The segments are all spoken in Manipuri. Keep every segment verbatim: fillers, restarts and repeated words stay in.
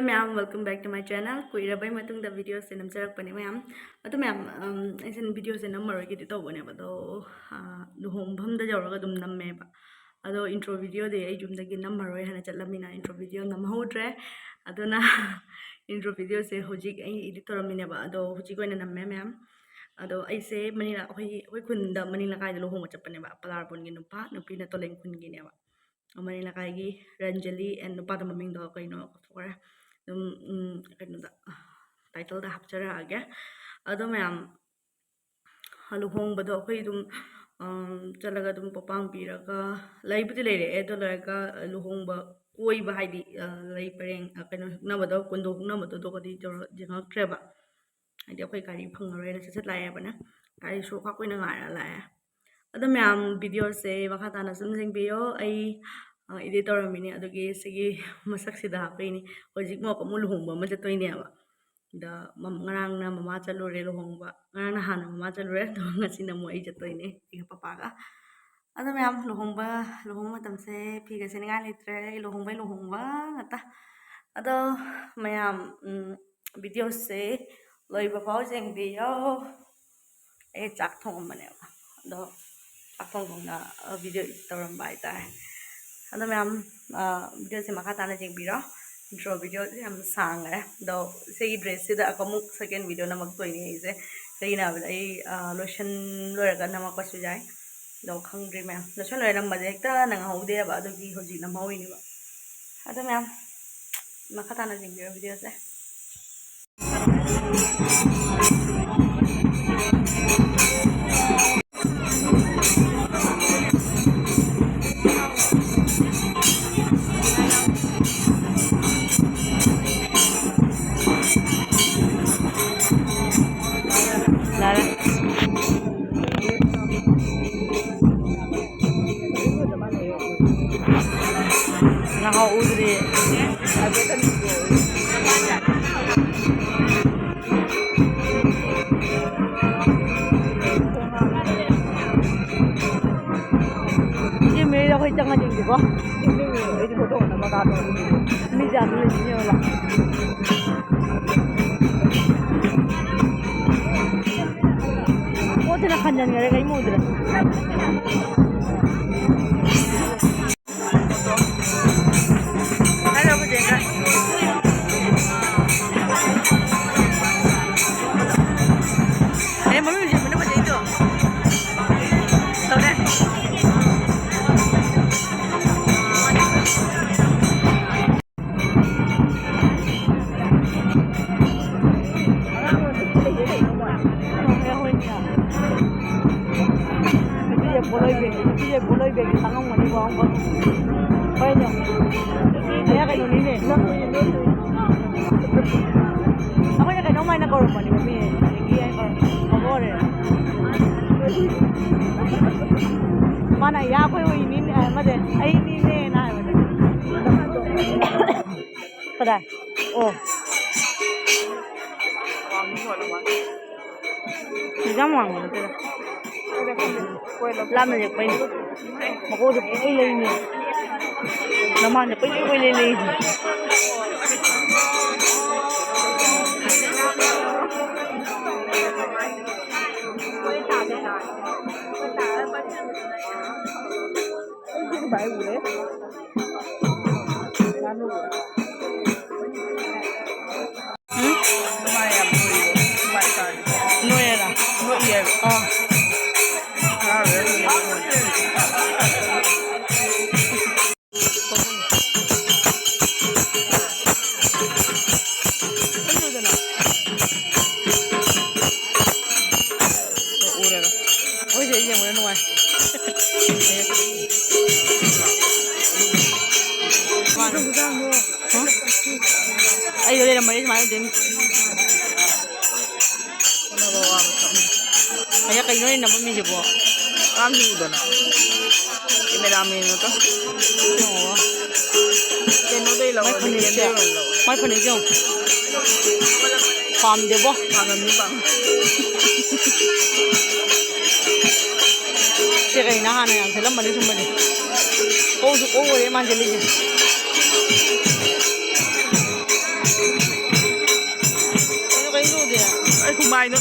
ꯃꯌꯥꯝ, welcome back to my channel. ꯀꯨꯏꯔꯕꯩ ꯃꯇꯨꯡꯗ videoꯁꯦ ꯅꯝꯖꯔꯛꯄꯅꯦ ꯃꯌꯥꯝ꯫ ꯑꯗꯣ ꯃꯌꯥꯝ, ꯎꯝ, ꯑꯩꯁꯦ videoꯁꯦ ꯅꯝꯃꯔꯣꯏꯒꯦꯗꯤ ꯇꯧꯕꯅꯦꯕ, ꯑꯗꯣ, ꯑ, ꯂꯨꯍꯣꯡꯐꯝꯗ ꯌꯧꯔꯒ ꯑꯗꯨꯝ ꯅꯝꯃꯦꯕ꯫ ꯑꯗꯣ intro videoꯗꯤ ꯑꯩ ꯌꯨꯝꯗꯒꯤ ꯅꯝꯃꯔꯣꯏ ꯍꯥꯏꯅ ꯆꯠꯂꯝꯃꯤꯅ intro video ꯅꯝꯍꯧꯗ꯭ꯔꯦ꯫ ꯑꯗꯨꯅ intro videoꯁꯦ ꯍꯧꯖꯤꯛ ꯑꯩ edit ꯇꯧꯔꯝꯃꯤꯅꯦꯕ, ꯑꯗꯣ ꯍꯧꯖꯤꯛ ꯑꯣꯏꯅ ꯅꯝꯃꯦ ꯃꯌꯥꯝ꯫ ꯑꯗꯣ ꯑꯩꯁꯦ ꯃꯅꯤꯡ ꯂꯩ-, ꯑꯩꯈꯣꯏꯒꯤ, ꯑꯩꯈꯣꯏ ꯈꯨꯟꯗ ꯃꯅꯤꯡ ꯂꯩꯀꯥꯏꯗ ꯂꯨꯍꯣꯡꯕ ꯆꯠꯄꯅꯦꯕ, ꯄꯂꯥꯔꯄꯨꯟꯒꯤ ꯅꯨꯄꯥ, ꯅꯨꯄꯤꯅ ꯇꯣꯂꯦꯟ ꯈꯨꯟꯒꯤꯅꯦꯕ꯫ ꯃꯅꯤꯡ ꯂꯩꯀꯥꯏꯒꯤ ꯔꯟꯖꯂꯤ and ꯅꯨꯄꯥꯗꯣ ꯃꯃꯤꯡꯗꯣ ꯀꯩꯅꯣ ꯀꯥꯎꯊꯣꯛꯈ꯭ꯔꯦ꯫ ꯑꯗꯨꯝ, ꯎꯝ, ꯀꯩꯅꯣꯗ, titleꯗ ꯍꯥꯞꯆꯔꯛꯑꯒꯦ꯫ ꯑꯗꯣ ꯃꯌꯥꯝ, ꯂꯨꯍꯣꯡꯕꯗꯣ ꯑꯩꯈꯣꯏ ꯑꯗꯨꯝ, ꯑꯝ, ꯆꯠꯂꯒ ꯑꯗꯨꯝ ꯄꯣꯠꯄꯥꯡ ꯄꯤꯔꯒ ꯂꯩꯕꯨꯗꯤ ꯂꯩꯔꯛꯑꯦ꯫ ꯑꯗꯣ ꯂꯣꯏꯔꯒ ꯂꯨꯍꯣꯡꯕ ꯀꯣꯏꯕ ꯍꯥꯏꯗꯤ, ꯑ, ꯂꯩ ꯄꯔꯦꯡ, ꯑ, ꯀꯩꯅꯣ ꯍꯨꯛꯅꯕꯗꯣ, ꯀꯨꯟꯗꯣ ꯍꯨꯛꯅꯕꯗꯣ ꯑꯗꯨꯒꯗꯤ ꯇꯧꯔ ꯌꯦꯡꯉꯛꯇ꯭ꯔꯦꯕ꯫ ꯍꯥꯏꯗꯤ ꯑꯩꯈꯣꯏ ꯒꯥꯔꯤ ꯐꯪꯉꯔꯣꯏꯅ ꯁꯠ ꯁꯠ ꯂꯥꯛꯑꯦꯕꯅ꯫ ꯒꯥꯔꯤꯁꯨ ꯈꯔ ꯀꯨꯏꯅ ꯉꯥꯏꯔ ꯂꯥꯛꯑꯦ꯫ ꯑꯗꯣ ꯃꯌꯥꯝ videoꯁꯦ ꯃꯈꯥ ꯇꯥꯅ ꯁꯨꯝ ꯌꯦꯡꯕꯤꯌꯣ꯫ ꯑꯩ, ꯑ, edit ꯇꯧꯔꯝꯃꯤꯅꯦ, ꯑꯗꯨꯒꯤ ꯁꯤꯒꯤ ꯃꯁꯛꯁꯤꯗ ꯍꯥꯞꯄꯛꯏꯅꯤ꯫ ꯍꯧꯖꯤꯛ ꯑꯃꯨꯛ ꯑꯃꯨꯛ ꯂꯨꯍꯣꯡꯕ ꯑꯃ ꯆꯠꯇꯣꯏꯅꯦꯕ꯫ ꯑꯗ ꯃꯝ-, ꯉꯔꯥꯡꯅ ꯃꯃꯥ ꯆꯠꯂꯨꯔꯦ ꯂꯨꯍꯣꯡꯕ, ꯉꯔꯥꯡ ꯅꯍꯥꯟꯅ ꯃꯃꯥ ꯆꯠꯂꯨꯔꯦ, ꯑꯗꯣ ꯉꯁꯤꯅ ꯑꯃꯨꯛ ꯑꯩ ꯆꯠꯇꯣꯏꯅꯦ ꯑꯩꯒ ꯄꯄꯥꯒ꯫ ꯑꯗꯣ ꯃꯌꯥꯝ, ꯂꯨꯍꯣꯡꯕ, ꯂꯨꯍꯣꯡꯕ ꯃꯇꯝꯁꯦ ꯐꯤꯒ ꯁꯦꯠꯅꯤꯡꯉꯥꯏ ꯂꯩꯇ꯭ꯔꯦ, ꯂꯨꯍꯣꯡꯕꯩ ꯂꯨꯍꯣꯡꯕ ꯉꯥꯛꯇ꯫ ꯑꯗꯣ ꯃꯌꯥꯝ, ꯎꯝ, videoꯁꯦ ꯂꯣꯏꯕ ꯐꯥꯎ ꯌꯦꯡꯕꯤꯌꯣ꯫ ꯑꯩ ꯆꯥꯛ ꯊꯣꯡꯉꯝꯕꯅꯦꯕ, ꯑꯗꯣ ꯆꯥꯛ ꯊꯣꯡ ꯊꯣꯡꯅ, ꯑ, video edit ꯇꯧꯔꯝꯕ ꯍꯥꯏꯇꯥꯔꯦ꯫ ꯑꯗꯣ ꯃꯌꯥꯝ, ꯑ, videoꯁꯦ ꯃꯈꯥ ꯇꯥꯅ ꯌꯦꯡꯕꯤꯔꯣ꯫ Intro videoꯁꯦ ꯌꯥꯝ ꯁꯥꯡꯉꯦ꯫ ꯑꯗꯣ ꯁꯤꯒꯤ dressꯁꯤꯗ ꯑꯃꯨꯛ second video ꯅꯝꯃꯛꯇꯣꯏꯅꯦ ꯑꯩꯁꯦ꯫ ꯀꯩꯒꯤꯅꯣ ꯍꯥꯏꯕꯗ ꯑꯩ, ꯑ, ꯂꯣꯏꯁꯟ ꯂꯣꯏꯔꯒ ꯅꯝꯃꯛꯄꯁꯨ ꯌꯥꯏ꯫ ꯑꯗꯣ ꯈꯪꯗ꯭ꯔꯤ ꯃꯌꯥꯝ꯫ ꯂꯣꯏꯁꯟ ꯂꯣꯏꯔ ꯅꯝꯕꯁꯦ ꯍꯦꯛꯇ ꯅꯪꯍꯧꯗꯦꯕ, ꯑꯗꯨꯒꯤ ꯍꯧꯖꯤꯛ ꯅꯝꯍꯧꯔꯤꯅꯦꯕ꯫ ꯑꯗꯣ ꯃꯌꯥꯝ, ꯃꯈꯥ ꯇꯥꯅ ꯌꯦꯡꯕꯤꯔꯣ videoꯁꯦ꯫ ꯂꯥꯛꯑꯦ꯫ ꯅꯍꯥꯎ ꯎꯗ꯭ꯔꯤ꯫ ꯏꯆꯦ ꯃꯤꯔꯣꯏꯗ ꯑꯩꯈꯣꯏ ꯆꯪꯉ ꯌꯦꯡꯁꯤꯀꯣ꯫ ꯃꯤꯁꯦ ꯑꯗꯨ ꯂꯩꯁꯤꯅꯦꯕ꯫ ꯄꯣꯠꯁꯤꯅ ꯈꯟꯖꯟꯈꯔꯦ, ꯀꯩꯝ ꯎꯗ꯭ꯔꯦ꯫ ꯍꯜꯂꯣ, ꯐꯖꯅ꯫ ꯑꯦ, ꯃꯃꯤꯡ ꯍꯧꯖꯤꯛ ꯐꯖꯅ ꯐꯖꯩꯗꯣ꯫ ꯇꯧꯔꯦ꯫ ꯅꯨꯄꯤꯁꯦ ꯄꯣꯠꯂꯣꯏ ꯕꯦꯒ, ꯅꯨꯄꯤꯁꯦ ꯄꯣꯠꯂꯣꯏ ꯕꯦꯒꯁꯦ ꯇꯥꯡꯉꯝꯒꯅꯤꯀꯣ, ꯑꯃꯨꯛꯀ꯫ ꯍꯣꯏꯅꯦ꯫ ꯅꯨꯄꯤꯁꯦ ꯀꯩꯅꯣꯅꯤꯅꯦ꯫ ꯑꯩꯈꯣꯏꯅ ꯀꯩꯅꯣꯝ ꯍꯥꯏꯅ ꯀꯧꯔꯛꯄꯅꯦꯕ, ꯃꯤ ꯍꯥꯏꯅ ꯀꯧꯔꯛꯄ ꯍꯣꯔꯦ꯫ ꯃꯥꯅ ꯏꯌꯥ ꯑꯩꯈꯣꯏ ꯍꯨꯏꯅꯤꯅꯦ, ꯑꯃꯗꯤ ꯑꯩꯅꯤꯅꯦꯅ ꯍꯥꯏꯕꯅꯦ꯫ ꯀꯗꯥꯏ? ꯑꯣ꯫ ꯌꯥꯝ ꯋꯥꯡꯕ ꯅꯠꯇꯦꯗ꯫ ꯂꯥꯞꯅ ꯌꯦꯛꯄꯩꯅꯦ꯫ ꯃꯀꯣꯛꯁꯦ ꯄꯨꯡꯂꯩ ꯂꯩꯅꯦ꯫ ꯃꯃꯥꯡꯗ ꯀꯨꯏ ꯀꯨꯏ ꯂꯩ ꯂꯩ꯫ ꯎꯝ? ꯅꯣꯏꯔ? ꯅꯣꯏꯌꯦꯕ꯫ ꯑꯥ꯫ ꯎꯔꯦꯕ꯫ ꯑꯩꯈꯣꯏꯁꯦ ꯌꯦꯡꯕꯗ ꯅꯨꯡꯉꯥꯏ꯫ ꯃꯥꯅꯦ꯫ ꯍꯥ? ꯑꯩꯗꯣ ꯂꯩꯔꯝꯃꯅꯤ ꯁꯨꯃꯥꯏꯅ ꯇꯧꯗꯣꯏꯅꯤ꯫ ꯍꯣꯠꯅꯕ ꯋꯥꯕ ꯊꯕꯛꯅꯤ꯫ ꯑꯌꯥ, ꯀꯩꯅꯣ ꯑꯩꯅ ꯅꯝꯃꯝꯃꯤꯁꯤꯕꯣ? ꯑꯉꯥꯡꯁꯤꯡꯗꯨꯗꯅ꯫ ꯀꯦꯃꯦꯔꯥꯃꯦꯟ ꯅꯠꯇ꯭ꯔꯣ? ꯌꯦꯡꯉꯣ꯫ ꯀꯩꯅꯣꯗꯩ ꯂꯧ, ꯃꯥꯏ ꯐꯅꯦꯛꯁꯦ꯫ ꯗꯤꯑꯦꯝꯗꯩ ꯑꯣꯏꯅ ꯂꯧ꯫ ꯃꯥꯏ ꯐꯅꯦꯛꯁꯦ ꯌꯦꯡꯉꯣ꯫ ꯄꯥꯝꯗꯦꯕꯣ꯫ ꯄꯥꯝꯒꯅꯤ, ꯄꯥꯝꯒꯅꯤ꯫ ꯁꯦ ꯀꯩꯅꯣ ꯍꯥꯟꯅ ꯌꯥꯝ ꯁꯦꯠꯂꯝꯕꯅꯤ ꯁꯨꯝꯕꯁꯦ꯫ ꯑꯣꯁꯨ ꯑꯣ ꯑꯣꯏꯔꯦ ꯃꯥꯟꯁꯤꯜꯂꯤꯁꯦ꯫ ꯀꯩꯅꯣ, ꯀꯩꯅꯣ ꯇꯧꯗꯦ꯫ ꯑꯩ ꯈꯨꯃꯥꯏꯅ꯫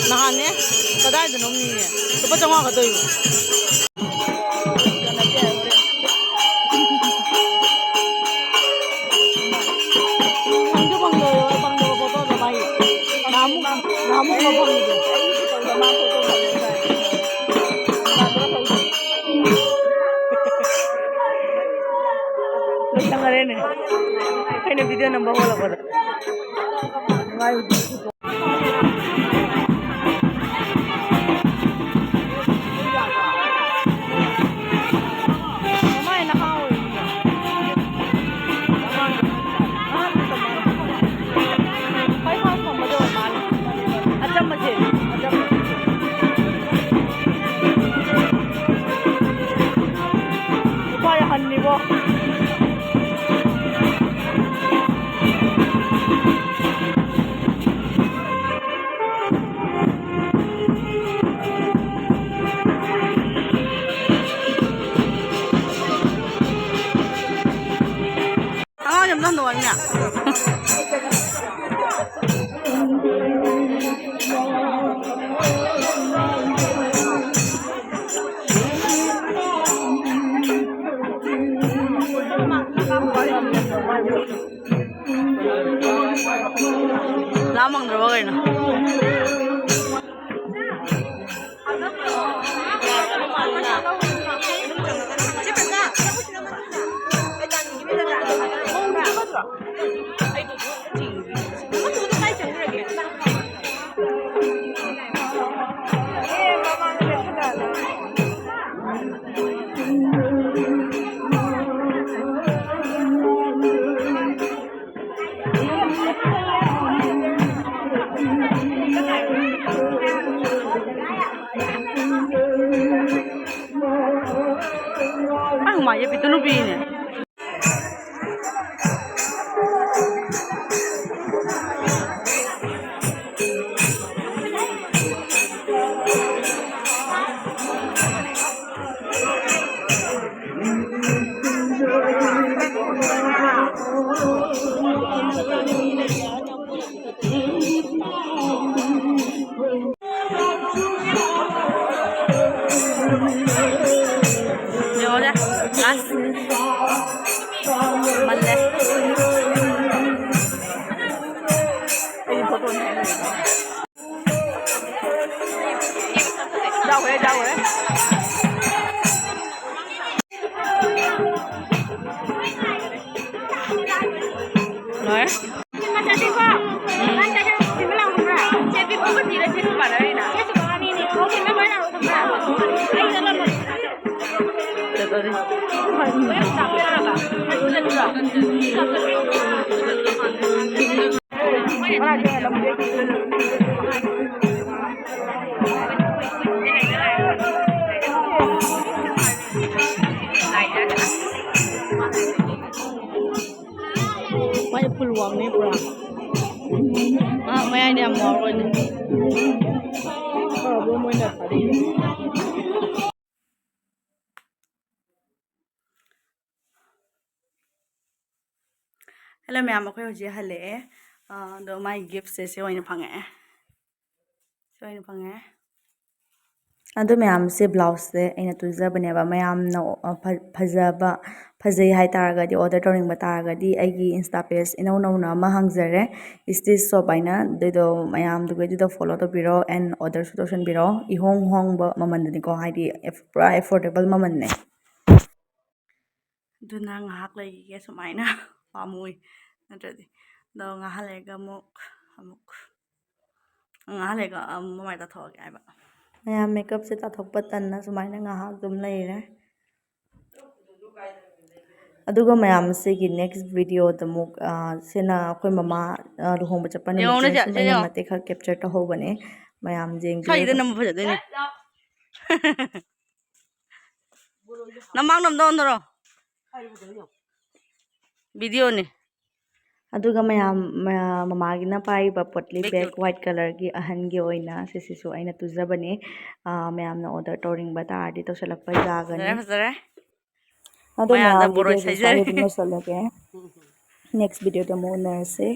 ꯅꯍꯥꯟꯅꯦ, ꯀꯗꯥꯏꯗꯅꯣꯝꯅꯤꯅꯦ, ꯂꯨꯄꯥ ꯆꯥꯝꯃꯉꯥ ꯈꯛꯇ ꯑꯣꯏꯕ꯫ ꯐꯪꯁꯨ ꯐꯪꯗꯕ, ꯐꯪꯗꯕ ꯐꯣꯇꯣꯗꯣ ꯚꯥꯏ꯫ ꯅꯍꯥꯟꯃꯨꯛ, ꯅꯍꯥꯟꯃꯨꯛ ꯑꯃ ꯐꯪꯉꯤꯗꯣ꯫ ꯂꯣꯏꯁꯟꯈꯔꯦꯅꯦ꯫ ꯑꯩꯅ ꯚꯤꯗꯤꯑꯣ ꯅꯝꯕ ꯍꯧꯒꯠꯂꯛꯄꯗ꯫ ꯃꯃꯥꯏ ꯅꯍꯥ ꯑꯣꯏꯔꯤꯅꯦ꯫ ꯑꯍꯥꯟꯕ ꯃꯇꯝ ꯃꯥꯜꯂꯦ꯫ ꯍꯣꯏ, ꯍꯣꯏ, ꯐꯪꯕꯗꯣ ꯃꯥꯜꯂꯦ꯫ ꯑꯆꯝꯕꯁꯦ, ꯑꯆꯝꯕ꯫ ꯅꯨꯄꯥ ꯌꯥꯍꯟꯅꯤꯕꯣ꯫ ꯑꯉꯥꯡꯁꯦ ꯑꯝꯇ ꯍꯟꯗꯣꯛꯑꯣꯅꯦ꯫ ꯂꯥꯝꯃꯝꯗ꯭ꯔꯕ ꯀꯩꯅꯣ? ꯄꯤꯇꯨ ꯅꯨꯄꯤꯅꯦ꯫ ꯌꯦꯡꯉꯣꯁꯦ, ꯑꯁ꯫ ꯃꯜꯂꯦ꯫ ꯑꯩꯒꯤ ꯐꯣꯇꯣꯅꯦ ꯍꯥꯏꯅꯤꯡꯉꯤꯗꯣ꯫ ꯌꯥꯎꯈ꯭ꯔꯦ, ꯌꯥꯎꯈ꯭ꯔꯦ꯫ ꯂꯣꯏꯔꯦ꯫ ꯃꯥꯏ ꯐꯨꯜ ꯋꯥꯡꯅꯦ ꯄꯨꯔꯥ꯫ ꯑꯥ, ꯃꯌꯥꯏꯗ ꯌꯥꯝ ꯋꯥꯡꯕ ꯑꯣꯏꯗꯦ꯫ ꯐꯔꯕ꯭ꯔꯣ ꯃꯣꯏꯅ ꯊꯥꯔꯛꯏꯗꯣ? ꯍꯦꯜꯂꯣ ꯃꯌꯥꯝ, ꯑꯩꯈꯣꯏ ꯍꯧꯖꯤꯛ ꯍꯜꯂꯛꯑꯦ꯫ ꯑꯥ, ꯑꯗꯣ ꯃꯥꯒꯤ ꯒꯤꯐꯁꯦ ꯁꯤ ꯑꯣꯏꯅ ꯐꯪꯉꯛꯑꯦ꯫ ꯁꯤ ꯑꯣꯏꯅ ꯐꯪꯉꯦ꯫ ꯑꯗꯨ ꯃꯌꯥꯝꯁꯦ ꯕ꯭ꯂꯥꯎꯁꯁꯦ ꯑꯩꯅ ꯇꯨꯖꯕꯅꯦꯕ꯫ ꯃꯌꯥꯝꯅ, ꯑ, ꯐ-, ꯐꯖꯕ, ꯐꯖꯩ ꯍꯥꯏ ꯇꯥꯔꯒꯗꯤ, ꯑꯣꯔꯗꯔ ꯇꯧꯅꯤꯡꯕ ꯇꯥꯔꯒꯗꯤ ꯑꯩꯒꯤ ꯏꯟꯁꯇꯥ ꯄꯦꯖ ꯏꯅꯧ ꯅꯧꯅ ꯑꯃ ꯍꯥꯡꯖꯔꯦ, ꯏꯁꯇꯤꯆ ꯁꯣꯞ ꯍꯥꯏꯅ꯫ ꯑꯗꯨꯗꯣ ꯃꯌꯥꯝꯗꯨꯒꯤꯗꯨꯗ ꯐꯣꯂꯣ ꯇꯧꯕꯤꯔꯣ and ꯑꯣꯔꯗꯔꯁꯨ ꯇꯧꯁꯟꯕꯤꯔꯣ꯫ ꯏꯍꯣꯡ ꯍꯣꯡꯕ ꯃꯃꯜꯗꯅꯤꯀꯣ, ꯍꯥꯏꯗꯤ ꯑꯦꯐ-, ꯄꯨꯔꯥ ꯑꯦꯐꯣꯔꯗꯦꯕꯜ ꯃꯃꯜꯅꯦ꯫ ꯑꯗꯨꯅ ꯉꯥꯏꯍꯥꯛ ꯂꯩꯈꯤꯒꯦ ꯁꯨꯃꯥꯏꯅ꯫ ꯄꯥꯝꯃꯨꯏ ꯅꯠꯇ꯭ꯔꯗꯤ꯫ ꯑꯗꯣ ꯉꯥꯏꯍꯥꯛ ꯂꯩꯔꯒ ꯑꯃꯨꯛ, ꯑꯃꯨꯛ, ꯉꯥꯏꯍꯥꯛ ꯂꯩꯔꯒ ꯑꯃꯨꯛ ꯃꯃꯥꯏ ꯇꯥꯊꯣꯛꯑꯒꯦ ꯍꯥꯏꯕ꯫ ꯃꯌꯥꯝ ꯃꯦꯀꯞꯁꯦ ꯇꯥꯊꯣꯛꯄ ꯇꯟꯅ ꯁꯨꯃꯥꯏꯅ ꯉꯥꯏꯍꯥꯛ ꯑꯗꯨꯝ ꯂꯩꯔꯦ꯫ ꯑꯗꯨꯒ ꯃꯌꯥꯝ ꯁꯤꯒꯤ ꯅꯦꯛꯁ ꯚꯤꯗꯤꯑꯣꯗ ꯑꯃꯨꯛ, ꯑ, ꯁꯤꯅ ꯑꯩꯈꯣꯏ ꯃꯃꯥ, ꯑ, ꯂꯨꯍꯣꯡꯕ ꯆꯠꯄ ꯌꯦꯡꯉꯨꯅꯦ, ꯅꯨꯃꯤꯠꯁꯦ ꯁꯦ, ꯁꯨꯝ ꯁꯦ, ꯑꯩꯅ ꯌꯦꯡꯉꯣ꯫ ꯃꯇꯦꯛ ꯈꯔ ꯀꯦꯞꯆꯔ ꯇꯧꯍꯧꯕꯅꯦ꯫ ꯃꯌꯥꯝ ꯌꯦꯡꯕꯤꯌꯨ ꯁ꯭ꯋꯥꯏꯁꯤꯗ ꯑꯗꯨꯝ꯫ ꯅꯝꯕ ꯐꯖꯗꯣꯏꯅꯦ꯫ ꯅꯃꯥꯡ ꯅꯝꯗ ꯑꯣꯟꯊꯣꯔꯛꯑꯣ꯫ ꯚꯤꯗꯤꯑꯣꯅꯤ꯫ ꯑꯗꯨꯒ ꯃꯌꯥꯝ ꯃ- ꯃꯃꯥꯒꯤꯅ ꯄꯥꯏꯔꯤꯕ ꯄꯣꯠꯂꯤ ꯕꯦꯛ ꯕꯦꯛ ꯋꯥꯏꯠ ꯀꯂꯔꯒꯤ ꯑꯍꯟꯒꯤ ꯑꯣꯏꯅ ꯁꯤꯁꯤꯁꯨ ꯑꯩꯅ ꯇꯨꯖꯕꯅꯦ꯫ ꯑꯥ, ꯃꯌꯥꯝꯅ ꯑꯣꯔꯗꯔ ꯇꯧꯅꯤꯡꯕ ꯇꯥꯔꯗꯤ ꯇꯧꯁꯜꯂꯛꯄ ꯌꯥꯒꯅꯤ꯫ ꯐꯖꯔꯦ, ꯐꯖꯔꯦ꯫ ꯑꯗꯣ ꯃꯌꯥꯝꯗ ꯃꯌꯥꯝꯒꯤ ꯕꯣꯔꯣꯏ video ꯁꯤꯁꯦ ꯁ꯭ꯋꯥꯏꯗ ꯑꯗꯨꯝ ꯂꯣꯏꯁꯜꯂꯒꯦ꯫ Next videoꯗ ꯑꯃꯨꯛ ꯎꯅꯔꯁꯦ꯫